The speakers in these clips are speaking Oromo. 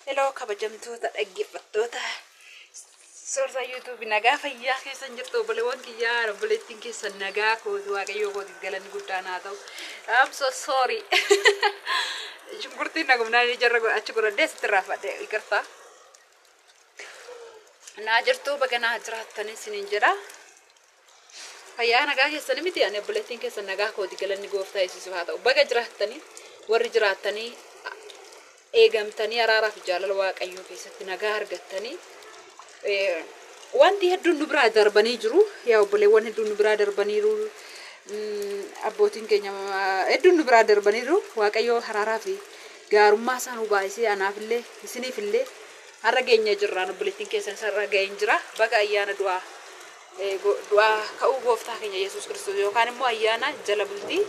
Hello kabajamtoota dhaggeeffattoota soorsaa yuutuubii nagaa fayyaa keessan jirtu obboleewwan kiyyaa obboleettiin keessan nagaa kooti waaqayyoo kootiif galanni guddaan haa ta'u. I'm so sorry. Shunkurtiin nagumnaan ijarra achi godhadhee sitti raafadhe iqirtaa. Naa jirtuu baga naa jiraattanii isiniin jedha. Fayyaa nagaa keessanii miti ani obboleettiin keessan nagaa kooti galanni gooftaa Yesuusiif haa ta'u. Baga jiraattanii warri jiraattanii eegamtanii araaraaf jaalala waaqayyoo keessatti nagaa argattanii wanti hedduun nu biraa darbanii jiru. Yaa obboleewwan hedduun nu biraa darbaniiru. Abbootiin keenya hedduun nu biraa darbaniiru. Waaqayyoo araaraa fi gaarummaa isaa nu baay'isee anaafillee isiniifillee har'a geenye jirraan obboleettiin keessan isarra ga'een jira. Baga ayyaana du'aa du'aa ka'uu gooftaa keenya Yesuus Kiristoos yookaan immoo ayyaana jala bultii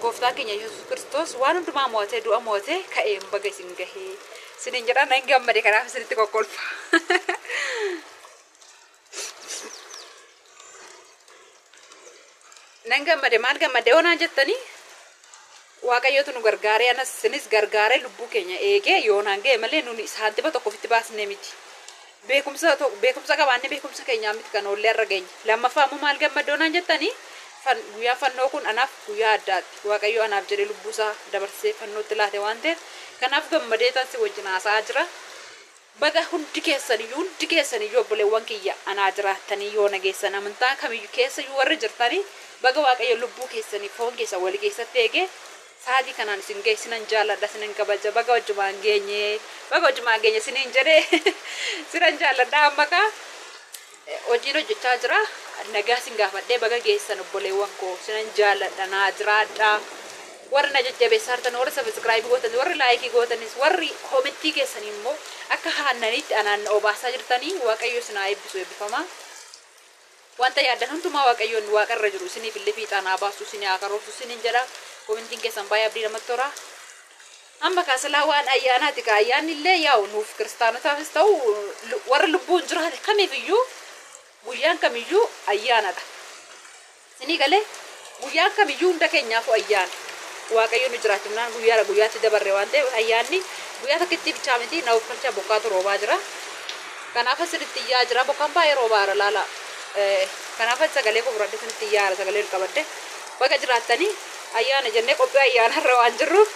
gooftaa keenya Yesuus Kiristoos waan hundumaa mo'atee du'a mo'atee ka'een baga isin gahee isiniin jedha nan gammade kanaaf isinitti kokkolfa. Nan gammade maal gammade yoonaan jettanii Waaqayyotu nu gargaaree anas isinis gargaaree lubbuu keenya eegee yoonaan ga'e malee nuni saantima tokko ofitti baasnee miti. Beekumsa beekumsa qabaannee beekumsa keenyaa miti kan oollee har'a geenye. Lammaffaa immoo maal gammadde yoonaan jettanii guyyaan fannoo kun anaaf guyyaa addaati. Waaqayyo anaaf jedhee lubbuu isaa dabarsee fannootti laate waan ta'eef kanaaf gammadee tan si wajjin haasa'aa jira. Baga hundi keessaniyyuu hundi keessaniyyuu obboleewwan kiyya anaa jiraattanii yoona geessan amantaa kamiyyuu keessayyuu warri jirtanii baga waaqayyo lubbuu keessanii foon keessan wali keessatti eegee sa'aatii kanaan isin ga'e sinan jaalladha sinan kabaja baga wajjumaan geenye baga wajjumaan geenye siniin jedhee sinan jaalladha amma kaa hojiin hojjechaa jira nagaa sin gaafadhee baga geessan obboleewwan koo sinan jaalladha naa jiraadha warri na jajjabeessaa jirtan warri subscribe gootan warri like gootanis warri komentii keessanii immoo akka haannaniitti anaan na obaasaa jirtanii waaqayyo isin haa eebbisu eebbifamaa wanta yaaddan hundumaa waaqayyoon waaqa irra jiru isiniif illee fiixaan haa baasu isin haa karoorsu isiniin jedha komentiin keessan baay'ee abdii namatti tola. Amma kaa silaa waan ayyaanaati kaa ayyaanni illee yaa'u nuuf kiristaanotaafis ta'u warra lubbuun jiraate kamiif iyyuu guyyaan kamiyyuu ayyaanadha. Isinii galee guyyaan kamiyyuu hunda keenyaafuu ayyaana. Waaqayyo nu jiraachifnaan guyyaadha guyyaatti dabarre waan ta'eef ayyaanni guyyaa tokkittii bichaa miti na uffalcha bokkaatu roobaa jira. Kanaaf asirratti iyyaa jira bokkaan baay'ee roobaa jira laala. Kanaaf sagalee koo fudhadhe isinitti iyyaa jira sagalee ol qabadhe. Baga jiraattanii ayyaana jennee qophii ayyaanarra waan jirruuf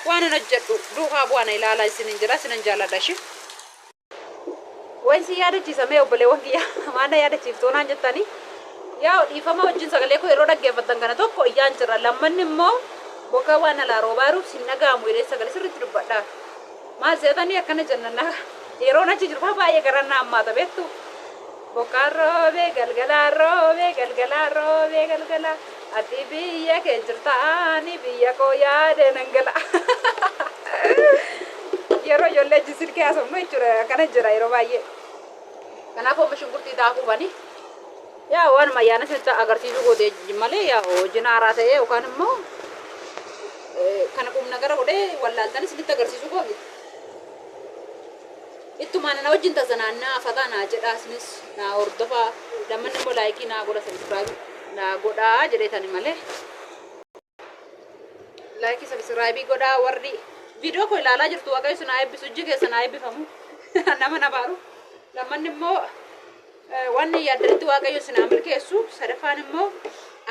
waanan hojjedhu duukaa bu'aa na ilaalaa isiniin jedha isinan jaalladha ishii. Wayin si yaadachiisa mee obboleewwan kiyya maal na yaadachiiftu naan jettanii yaa dhiifama wajjin sagalee koo yeroo dhaggeeffattan kana tokko iyyaan jira lammanni immoo bokkaa waan alaa roobaa jiruuf sin dhaga'amu jedhee sagalee sirriitti dubbadha. Maal seetanii akkana jenna na yeroon achi jiru faa baay'ee garaan na hammaata beektu. Bokkaan roobee galgalaan roobee galgalaan roobee galgala ati biyya kee jirta ani biyya koo yaadee nan gala. Yeroo ijoollee wajjin silkii haasofnu jechuudha akkana jira yeroo baay'ee. Kanaaf amma shunkurtii daakuu bani. Yaa waanuma ayyaana isinitti agarsiisuu goote malee yaa hojiin haaraa ta'ee yookaan immoo kana qubna gara godhee wallaaltanii isinitti agarsiisuu koo miti. Ittumaan ana wajjin tazanaannaa fataa naa jedhaa isinis naa hordofaa lammanni immoo laayikii naa godha sabiskiraabii naa godhaa jedheetani malee. Laayikii sabiskiraabii godhaa warri viidiyoo koo ilaalaa jirtu waaqayyo isin haa eebbisu ijji keessan haa eebbifamu nama na baaru lammanni immoo Wanni yaaddanitti Waaqayyo isin haa milkeessu. Sadaffaan immoo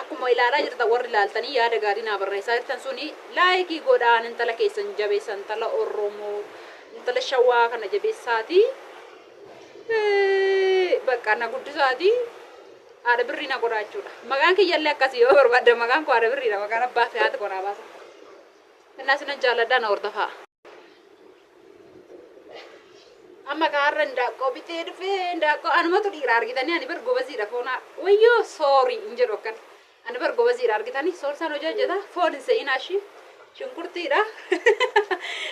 akkuma ilaalaa jirtan warri ilaaltanii yaada gaarii naa barreessaa jirtan suni laayikii godhaan intala keessan jabeessa intala Oromoo intala Shawaa kana jabeessaati. Bakka na guddisaati. Haadha birrii na godhaa jechuudha. Maqaan kiyyallee akkasii yoo barbaadde maqaan koo haadha birriidha. Maqaan abbaa fi haati koo naa baasa. Innaa isinan jaalladhaa na hordofaa. Amma kaarra indaaqqoo bitee dhufee indaaqqoo anumatu dhiira argitanii ani bar gobaziidha foonaa wayyoo soorii hin jedhu akkan ani bar gobaziidha argitanii soorsaan hojii hojjeta foon hin se'inaa ishii shunkurtiidha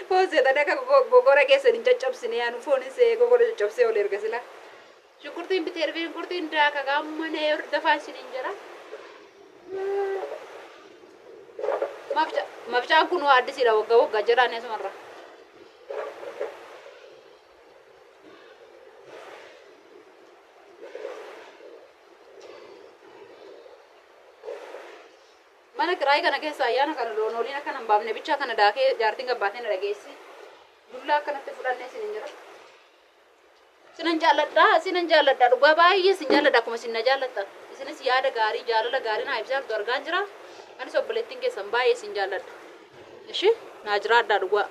foon seetanii akka gogora keessan hin caccabsine anu foon hin se'ee gogora caccabsee ol erga silaa shunkurtiin bitee dhufee shunkurtiin daaka gaammanee hordofaa isiniin jedha. Mafcaan kun waa addisiidha waggaa waggaa jedhaan asumarra. Mana kiraayii kana keessa ayyaana kana loon horiin akka hin baafne bichaa kana daakee jaartiin gabbaatee na dhageessi. Dullaa akkanatti fudhannee isin hin jira. Sinan jaalladha, sinan jaalladha, dhugaa baay'ee sin jaalladha akkuma isin na jaallattan. Isinis yaada gaarii, jaalala gaarii naa ibsaa jirtu argaan jira. Anis obboleettiin keessan baay'ee sin jaalladha. Ishi naa jiraadhaa dhugaa.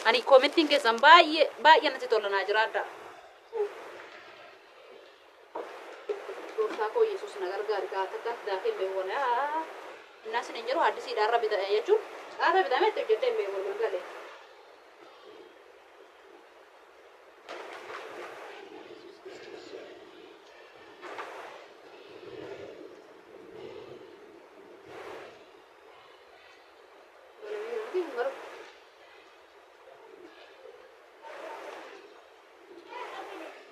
Ani koomentiin keessan baay'ee baay'ee natti tola naa jiraadhaa. Gooftaa koo Yesuus na gargaari kaa takka daakee hin beeku kana. Innaa sin hin jiru haddisiidha har'a bita jechuun har'a bitamee itti hojjedhee hin beeku galgalee.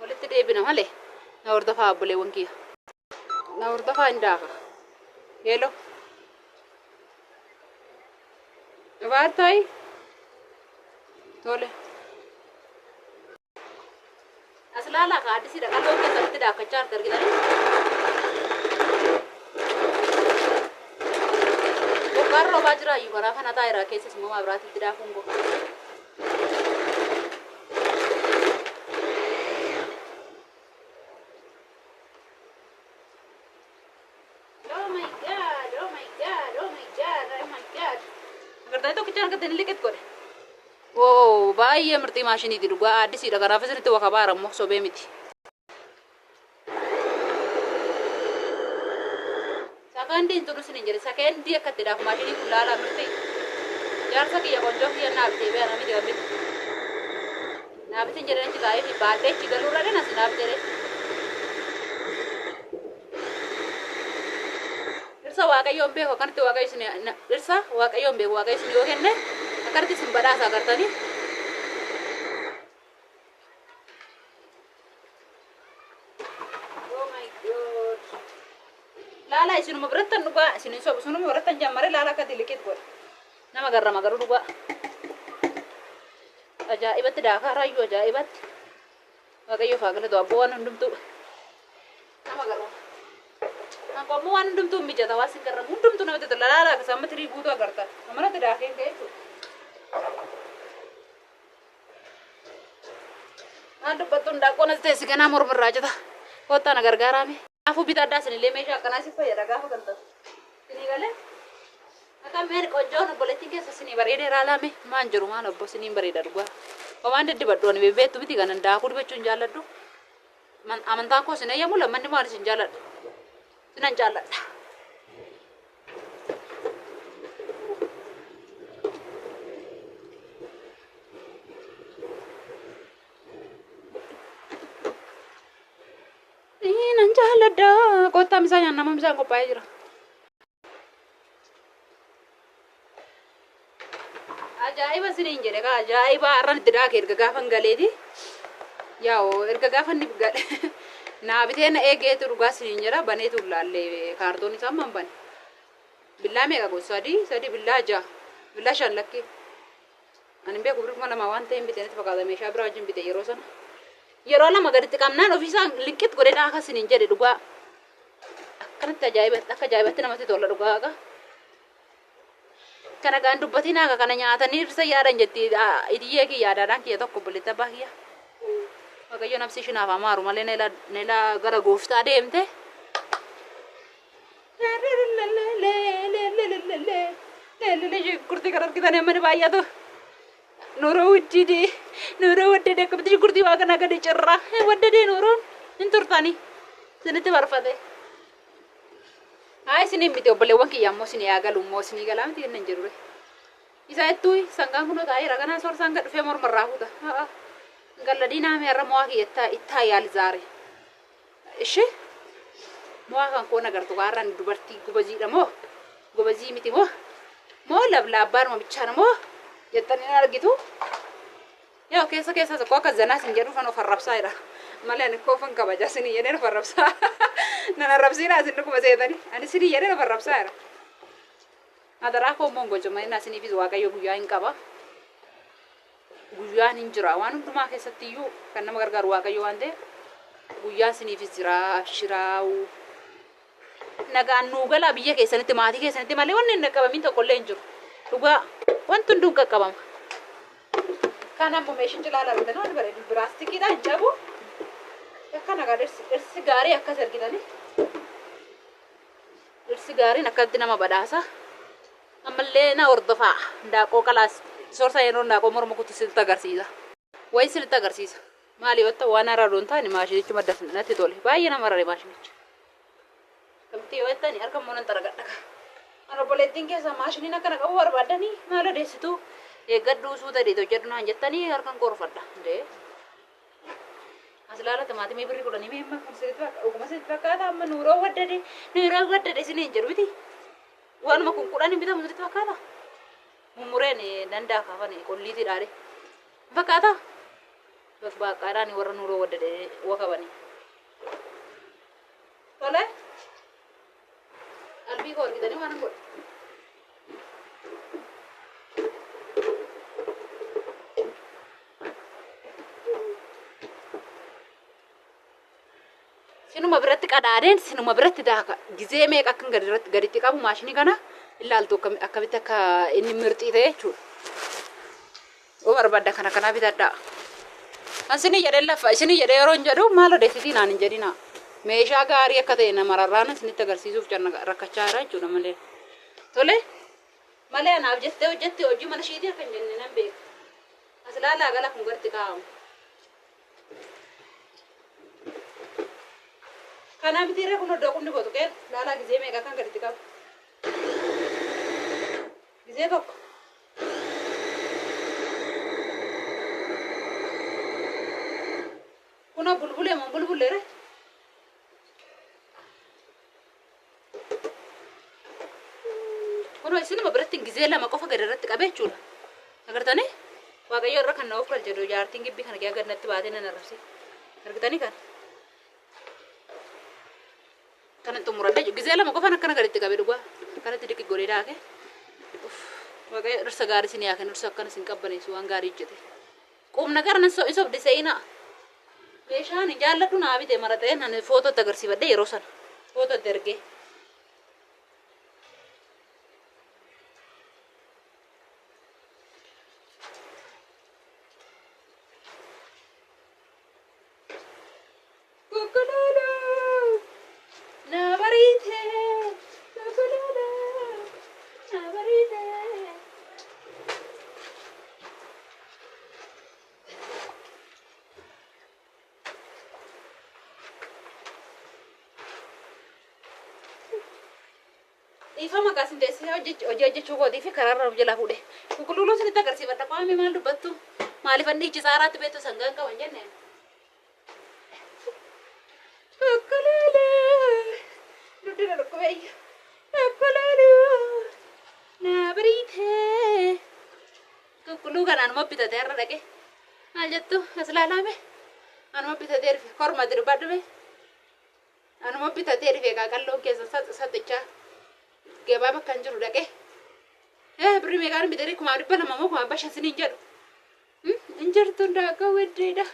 Walitti deebina malee na hordofaa obboleewwan kiyya. Na hordofaa hin daaka. Hello. Dhufaartaayi? Tole. As laalaa ka addisiidha qal'oon keessatti daakkachaa jirti argitanii. Bokkaan roobaa jira iyyuu karaa kana taa'eera keessas immoo maabiraatiitti daakuun koo. Oh my God, oh my God, oh my God, oh my God. Agartanii tokkicha argattanii liqit godhe. Oo baay'ee mirxii maashiniiti dhugaa addisiidha kanaaf isinitti wakabaara immoo sobee miti. Sakandiin turu isin hin jedhe sakandii akka itti dhaafu maashinii kun laalaa mirxii. Jaarsa kiyya qonjoo kiyya naaf deebi'a namni kan bitu. Naaf isin jedhan achi taa'ee fi baadhee achi galuurra dhenas naaf jedhe. Dhirsa Waaqayyoon beeku akkanatti Waaqayyo isin dhirsa Waaqayyoon beeku Waaqayyo isin yoo kenne akkanatti isin badhaasa agartanii. Oh my God. Laala isinuma birattan dhugaa isin hin sobu isinuma birattan jammare laala akkatti liqit godhe. Nama garrama garuu dhugaa. Ajaa'ibatti daakaa raayyuu ajaa'ibatti. Waaqayyoof haa galatu abboo waan hundumtuu. Nama garrama. Kan qomoo waan hundumtuu hin mijata waan sin garramu hundumtuu namatti tola laala akka amma tirii guutuu agarta. Amanatti daakeen ka'e jechuudha. Maal dubbattu hundaaqqoon as teessi ganaa mormirraa jeta. Kottaa na gargaaraame. Kanaafuu bitadhaa isinillee meeshaa akkanaa isin fayyada gaafa galtan. Isinii galee? Akka meen qonjoon obboleettiin keessa isinii bareedee raalaame maan jiru maal obbo isiniin bareeda dhugaa. Homaan diddibadhu ani beektu miti kanan daakuu dibachuu hin jaalladhu. Amantaan koo isin eeyyamu lammanni maal isin jaalladha. Isinan jaalladha. Nan jaalladha. Kottaa misaa nyaannama misaan qophaa'ee jira. Ajaa'iba isiniin jedhe kaa ajaa'iba har'an itti daake erga gaafan galeeti. Yaa'u erga gaafa inni gale naa bitee na eegeetu dhugaa isiniin jedha baneetu hin laalle kaartoon isaa amman bane. Billaa meeqa gosa sadii sadii billaa ja'a billaa shan lakkii. Ani hin beeku birrii 2000 waan ta'e hin bite natti fakkaata meeshaa biraa wajjin bite yeroo sana. Yeroo lama gaditti qabnaan ofiisaa linqit godhee daaka isiniin jedhe dhugaa. Akkanatti ajaa'ibatti akka ajaa'ibatti namatti tola dhugaa haqa. Kana gaan dubbatiin haqa kana nyaatanii irsa yaadan jetti itiyyee kiyya adaadhaan kiyya tokko obboleetti abbaa kiyya. Waaqayyo nafsi ishii naaf amaaru malee neela gara gooftaa deemte. Shunkurtii kan argitan amma ni baay'atu. Nuuroo waddidee nuuroo waddidee akkamitti shunkurtii waa kana gadi cirra waddidee nuuroon hin turtanii isinitti barfate. Haa isiniin miti obboleewwan kiyya ammoo isinii haa galu immoo isinii galaa miti inni hin jirure. Isa ittuu sangaan kunoo taa'eera ganaa soorsaan gad dhufee mormarraa fuuta. Galladii naamee har'a mo'aa kiyya ittaa yaali zaare. Ishi mo'aa kan koo nagartu gaarraan dubartii gobaziidha moo gobazii miti moo moo lablaabbaan bichaan moo jettanii hin argitu. Yaa keessa keessa tokko akka zanaa sin jedhu fan of arrabsaa jira. Malee ani koofan kabaja isinii jedheen of arrabsaa. Nan arrabsiinaa isin dhuguma seetanii. Ani isinii jedheen of arrabsaa jira. Adaraa koo immoo hin gochomainaa isiniifis Waaqayyo guyyaa hin qaba. Guyyaan hin jira. Waan hundumaa keessatti iyyuu kan nama gargaaru Waaqayyo waan ta'eef guyyaan isiniifis jira. Abshiraa'u. Nagaan nuu galaa biyya keessanitti maatii keessanitti malee wanni hin dhaqqabamin tokko illee hin jiru. Dhugaa wanti hunduu hin qaqqabama. Kan ammoo meeshichi ilaalaa argitanii waan bareedu pilaastikiidhaan hin cabu. Akkana gaa dhirsi gaarii akkas argitanii. Dhirsi gaariin akkatti nama badhaasa. Ammallee na hordofaa. Daaqoo qalaas sorsa yeroo daaqoo morma kutu sirriitti agarsiisa. Wayi sirriitti agarsiisa. Maali yoo ta'u waan haaraa hin taane maashinichi madda natti tole. Baay'ee nama rare maashinichi. Akkamitti yoo jettani harka immoo nan xaragadha. Ana obboleettiin keessaa maashiniin akkana qabu barbaaddanii maal odeessitu eeggadhuu suuta dheete hojjedhu naan jettanii harkan korfadha. Indee. As ilaala timaatimii birrii kudhanii mee amma kun sirriitti fakkaata dhuguma sirriitti fakkaata amma nuuroo waddade nuuroo waddade isiniin jedhu miti. Waanuma kun kudhan hin bitamu sirriitti fakkaata. Mummureen danda'a kaafan qolliitii dhaare. Fakkaata. Baqqaadhaan warra nuuroo waddade wakabanii. Tole. Qalbii koo argitanii waan godhe. Sinuma biratti qadaadeen sinuma biratti daaka. Gizee meeqa akkan gadi gaditti qabu maashinii kana ilaaltu akkamitti akka inni mirxii ta'e jechuudha. Yoo barbaadda kana kanaa bitadhaa. An sinii jedhee lafa isinii jedhee yeroo hin jedhu maal odeessitii naan hin jedhinaa. Meeshaa gaarii akka ta'e nama rarraan isinitti agarsiisuuf rakkachaa jira jechuudha malee. Tole malee anaaf jettee hojjetti hojii mana ishiitii akka hin jenne nan beeka. As ilaalaa gala kun gaditti kaa'amu. Kanaa miti irra kun iddoo qubni koo tuqee ilaalaa gizee meeqa kan gaditti qabu. Gizee tokko. Kunoo bulbulee moo bulbulee re? Kunoo isinuma biratti gizee lama qofa gadi irratti qabee jechuudha. Agartanii? Waaqayyo irra kan na of galche jaartiin gibbii kana gad natti baatee nan arrabse. Argitanii kana? Kana xumuradhe gizee lama qofan akkana gaditti qabe dhugaa. Akkanatti diqi godhee daake. Waaqayyo dhirsa gaarii isin yaa kennu dhirsa akkana isin qabbaneessu waan gaarii hojjete. Qubna gara nan so sobde seenaa. Meeshaan jaalladhu naa bite maraxee nan footootti agarsiifadhe yeroo sana. Footootti ergee. Kokkolaala na bariite kokkolaala na bariite. Dhiifama qaasin teessee hojii hojjechuu kootii fi karaarra of jalaa fuudhe. Qulqulluun isinitti agarsiifadha. Qaamni maal dubbattu? Maaliif anni iji saaraatti beektu sangaan qaban jenneen? Kokkolaala dugdina dhukkubeeyya. Kokkolaala na bariite. Qulqulluu kana anuma bitatee har'a dhaqe. Maal jettu as ilaalaame? Anuma bitatee dhufe kormatti dubbadhume. Anuma bitatee dhufe qaqalloon keessa saxichaa gabaa bakka hin jiru dhaqe. Birrii meeqaan bitatee 2,200 moo 5,500 siniin jedhu. Hin jirtu ndaaqoo weddeedha.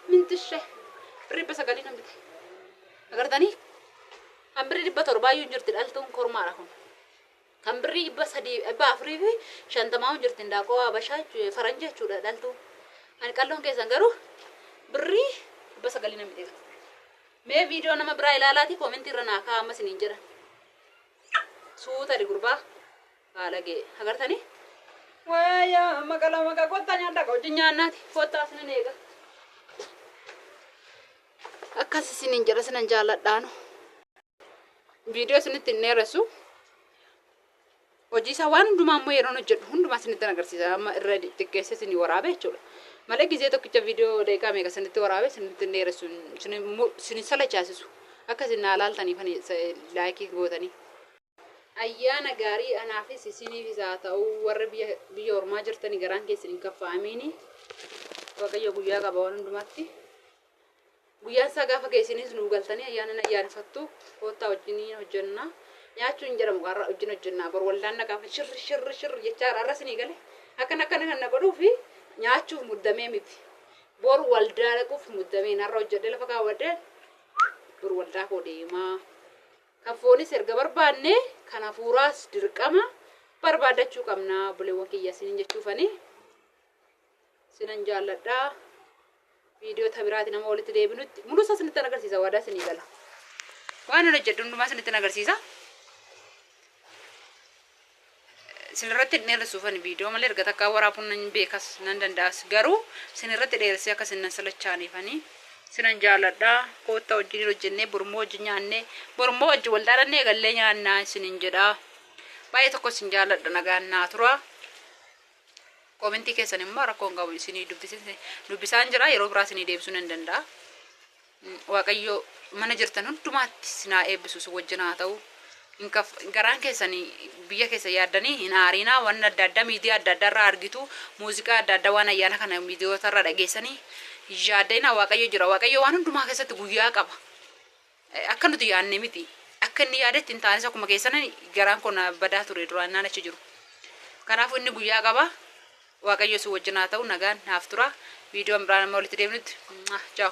Mintishee birrii 900 nan bite. Agartanii? Kan birrii 700 iyyuu hin jirti dhaltuun kormaadha kun. Kan birrii 300 450 hin jirti ndaaqoo habashaa faranjii jechuudha dhaltuun. Ani qalloon keessan garuu birrii 900 nan bite. Mee viidiyoo nama biraa ilaalaatii koomentii irra naa kaa'aa amma isiniin jedhan. Suuta gurbaa haala ga'e agartanii? Waaya maqala maqa kottaa nyaadhaa hojii nyaannaati kottaa isinin eega. Akkas isiniin jedha isinan jaalladhaanu. Viidiyoo isinitti hin dheeressu. Hojii isaa waan hundumaa immoo yeroon hojjedhu hundumaa isinitti agarsiisa. Amma irra xiqqeesse isinii waraabe jechuudha. Malee gizee tokkicha viidiyoo daqiiqaa meeqa isinitti waraabe isinitti hin dheeressu. Isin salachaasisu. Akka isin naa laaltaniif laayikii gootanii. Ayyaana gaarii anaafis isiniifis haa ta'u warri biyya ormaa jirtanii garaan keessan hin kaffa'amiini. Waaqayyo guyyaa qaba waan hundumaatti. Guyyaan isaa gaafa ga'e isinis nuu galtanii ayyaana ayyaanfattu koottaa wajjin hojjennaa. Nyaachuu hin jedhamu har'a wajjin hojjennaa bor waldaan naqaafa shirri shirri shirri jechaa har'a isinii gale akkana akkana kan na godhuu fi nyaachuuf muddamee miti. Bor waldaa dhaquuf muddamee har'a hojjedhee lafa kaawwadhee bor waldaa koo deemaa. Kan foonis erga barbaanne kan hafuuraas dirqama barbaadachuu qabna obboleewwan kiyya isiniin jechuufani. Sinan jaalladha. Viidiyoo ta biraati nama walitti deebinutti muluu isaa isinitti agarsiisa waadaa isinii gala. Waan ani hojjedhu hundumaa isinitti agarsiisa. Isinirratti hin dheeressuufani viidiyoo malee erga takkaa waraabuun nan beekas nan danda'as garuu isinirratti dheeressee akka isin nan salachaaniifani. Sinan jaaladha. Koottaa wajjin hojjennee borummoo wajjin nyaannee borummoo wajjin wal dhaadhannee gallee nyaannaa isinin jedha. Baay'ee tokko isin jaaladha nagaan naa tura. Koomentii keessan immoo rakkoo hin qabu isinii dubbisaan jira yeroo biraa isinii deebisuu nan danda'a. Waaqayyo mana jirtan hundumaatti isin haa eebbisu isin wajjin haa ta'u. Garaan keessan biyya keessa yaaddanii hin aariinaa waan adda addaa miidiyaa adda addaa irraa argitu muuziqaa adda addaa waan ayyaana kana miidiyoota irraa dhageessanii hin yaaddinaa Waaqayyo jira. Waaqayyo waan hundumaa keessatti guyyaa qaba. Akka nuti yaadne miti. Akka inni yaadetti hin taanes akkuma keessan garaan koo na badaa ture duraan naan achi jiru. Kanaafuu inni guyyaa qaba. Waaqayyo isin wajjin haa ta'u nagaan naaf tura. Viidiyoon biraan amma walitti deebinutti. Ciao.